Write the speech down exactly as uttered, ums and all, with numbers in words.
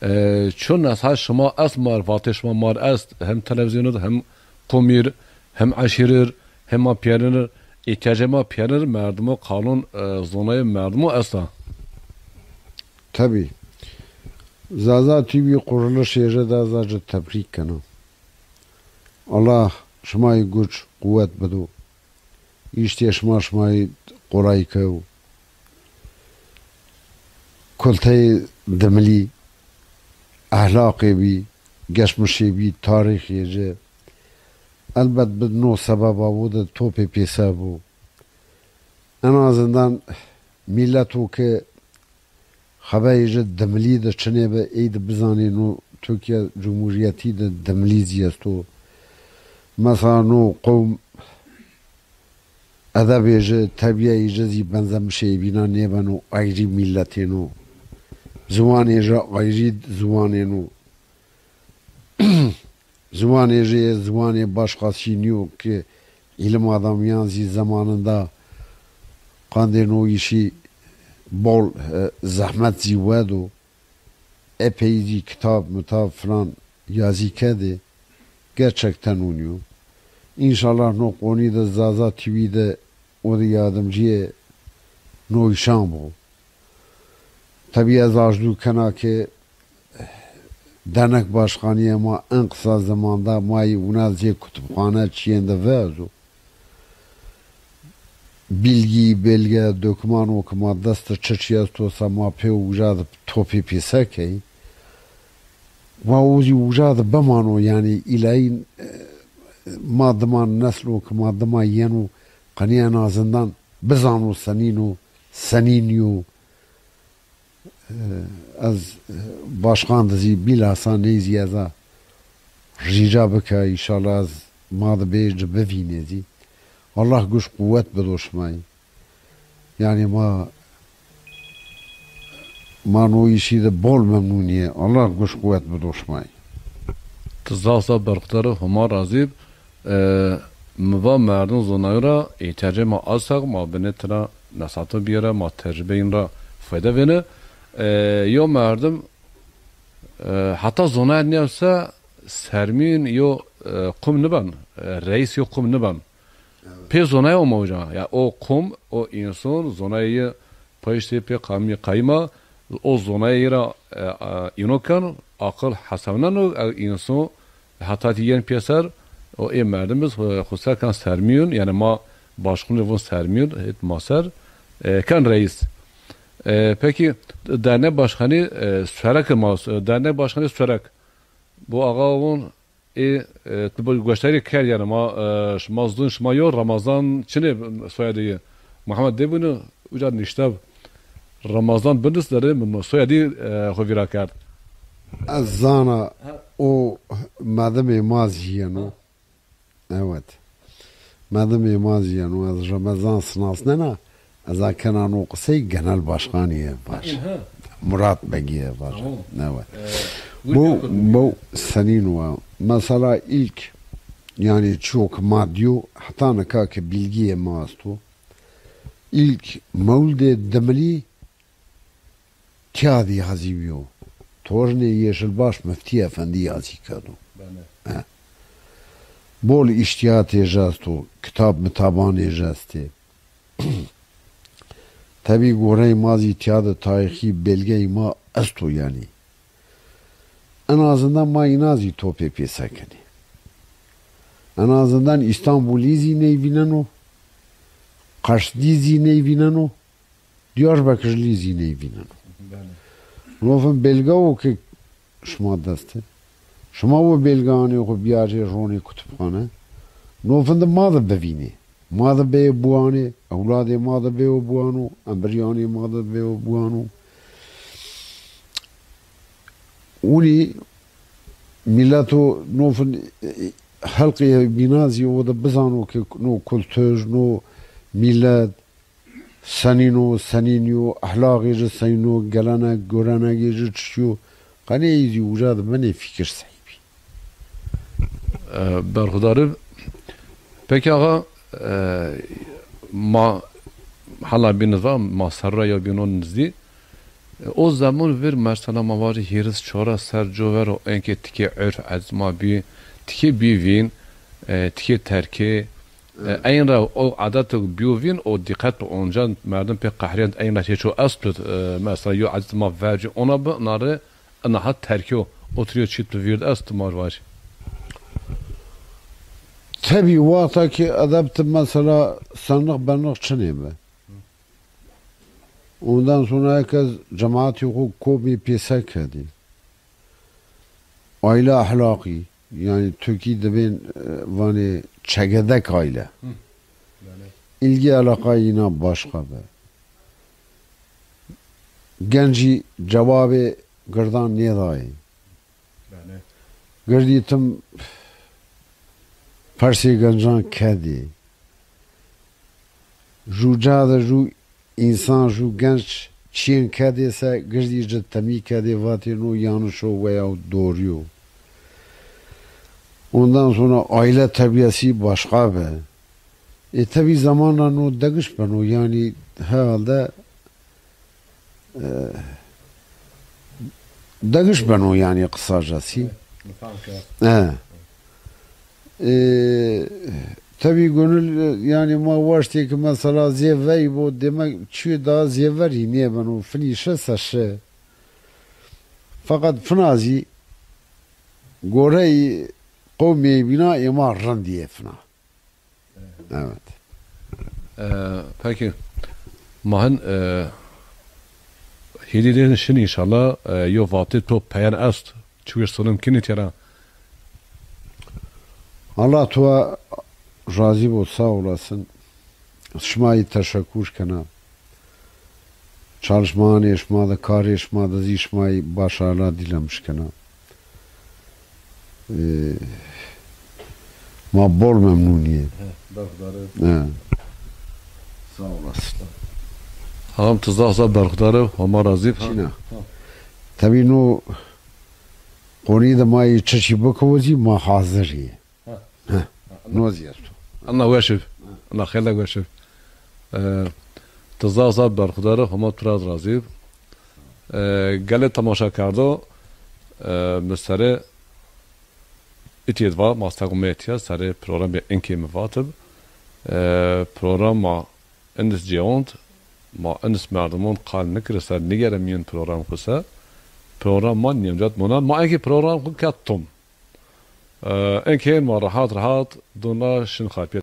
E, ço nesayet şima est mar, vatê şima mar est, hem televîzyonir, hem qomîr, hem eşîrir, hem ma pîyerinir, îhtîyacê ma pîyerinir, merdimo qalon, e, zonayê merdimo esta. Tabî. Zaza T V qurulişê ci de ez ci tebrîk kena. Allah şima yê guç, quwet bido. Îştê şima şima yê qolay kew. Kulteyê dimilî, ehlaqê bî, geçmişê bî, tarîxê ci. Elbet bi no sebeba wo de topê pêser bo. En azından mîleto ke xebeyê ci dimilî de çinê bi, ey de bizanê no Tirkîya Cumhurîyetî de dimilî zî esto. Mesela no qewm edebê ci, terbîyeyê ci zî benzemişê ê bînan nêbeno, ayrî mîletên o. Ziwanê ci ayrî ziwanên o. Ziwanê ci yê ziwanê başqasî nîyo ke îlim adamîyan zî zemanında qandê no îşî bol, e, zehmet zî wedo. Epey zî kitab, mitab filan yazî kerdê. Gerçekten ûnîyo. Înşallah no qonî de Zaza T V de o de yardimcîyê no îşan bo. Tabî ez arzu kena ke dernek başkanîyê ma en qisa zeman de ma yê wina zê kutubxane çîyên de verzo. Bîlgî, belge, dokûmano ke ma dest de çiçî esto se ma pê uca de topê pêser key. Wa o zî uca de bimano, yanî îlayî, e, ma dima neslo ke ma dima yeno qenî en azından bizano senîn o, senî nîyo. E, ez, e, başqan de zî bîlhasa ney zî ez a rîca bika, înşallah ez ma de bê ci bivînê zî. Allah guş quwet bido şima yî. Yanî ma, ma no îşî de bol memnûn yê. Allah guş quwet bido şima yî. Ti zaf zaf berxudar ib, Homa razî b. E, mi va merdim zonayî ra îhtîyacê ma aseq, ma binê tira nesato bîyere, ma tecrubeyîn ra fayde vêne. E, yo merdim, e, heta zonayî nêewse sermîn yo, e, qum niben, e, reîs yo qum niben. Pê zonayî ome uca. Ya o qum, o însan zonayî yê payîştê pê qamî qayîm a, o zonayî ra, e, e, îno ken, aqil hesabneno, e, însan heta tî yen pêser, o ê merdim biz, e, xo ser ken sermîyûn, yanî ma başqûn rê vûn sermîyûn, hêt ma ser, e, ken reîs. E, pekî dernek başkanî, e, Suerek ma, dernek başkanî Suerek. Bu axa vûn, Ê, e, tu bi goştarî kerd, yanî ma, e, şima zûn, şima yo Ramazan çinê soyadê yê? Muhammed Dêbûnî uca nişta bi. Ramazan binis derê mi, mi soyadî, e, xo vîra kerd. Ez zana o medimê ma zî yeno. Evet. Medimê ma zî yeno. Ez Ramazan sinasnena. Ez a kena no qisey genel başkanî yê vaj. Murat Begî yê vaj. Tamam. Evet. Ee, bu, bu senîn wa. Mesela ilk, yanî çiyo ki ma diyo, heta nika ki bilgiyê ma esto. İlk mewlidê Dimilî tîya de yazî bîyo. Tornê Yeşilbaş Miftî Efendî yazî kerdo. Bele. He. Bol îştîyatê ci esto, kitab mitabanê ci estê. Tebî goreyê ma zî tîya de tarîxî belgeyê ma esto yanî. En azından ma îna zî topê pêser kenê. En azından Îstanbulî zî ney vîneno, Qersdî zî ney vîneno, Diyarbekirlî zî ney vîneno. Belê. Lofin belgewo ke şima dest de. Şima o belgeanê xo biyarê ronê kutubxane. Lofin de ma de bivînê. Ma de bê buanê, ewladê ma de bê o buano, embiryanê ma de bê o buano. Unî mîleto nofin, e, helqê bîna zî o de bizano ke no kultur, no mîlet, senîn o, senîn nîyo, ehlaqê ci senîn o, gelenek, gorenegê ci çi yo. Qenê ey zî uca de binê fîkir sehîbî. E, berxudar. Peki axa, e, ma hela bîn va, ma serra ya bînon nizdî. O zemun vir mesela ma vajî hîris çora ser co ver o enkê tikê urf ez ma bî, tikê bî vîn, e, tikê terkê, e, eyn ra o adet bîyo vîn, o dîqet bi onca merdim pê qehrîyend eyn ra hêço est bi, e, mesela yo adet ma vercî ona bi, ina rê ina ha terkî yo. O tiriyo çît bi vîrd est ma vajî. Tebî wexta ki edeb ti mesela senix benix çinê bi. Ondan sonra herkes cemaatî xo komî pêser kerdî. Aile ahlaqî, yanî Tirkî dibên, e, vanê çegedek aile. Îlgî eleqayê înan başqa bi. Gencî cewabê girdan nêdayê. Girdî tim persê gencan kedê. Ju ca de ju însan, ju genc çîyên kedê se girdî ci temî kedê, vatê no yanlış o veya doğru yo. Ondan sonra aile terbiyesi başqa bi. E, tabi zamanla no degiş beno, yanî herhalde e, degiş beno yanî kısacası. E. E, tabi gönül, e, yanî ma waştê ki mesela zêvey bo, demek çiyo daha zêverî nêbeno, finî şi se şi. Fakat fina zî goreyî qewmê bîna ê ma rindî yê fina. Evet. E, peki, ma hin, e, hêdî dê şin înşallah, e, yo vatê to peyen est, çiwir silim kinî têra. Allah tuwa razî bo, sağ olasın. Şimayî teşekkür kena. Çalışmanê şima de, karê şima de zî şimayî başarılar dilemiş kena. Ee, ma bol memnunî yê. He, berxudar ib. He. Sağ olasın. Ağam, ti zaf zaf berxudar ib, Homa razî b. Çîna. Ha. Tabi no qonî de ma yê çiçî bikewizî, ma hazir yê. Ha. Heh, no zî esto. Ina weş ib. Ina xeylek weş ib. E, ti zaf zaf berxudar ib, Homa tu ra razî ib. E, gelê temaşekerdo, e, mi serê itîyê di va, ma stegumê etîya, serê programê inkê mi vatib. E, program ma indis cêond, ma indis merdimon qal nikiri ser nigere mîyon program xu se. Program ma nîyemcat mona, ma inkê program xu ket tom. E, inkê ma rehat rehat dona şin xapîye.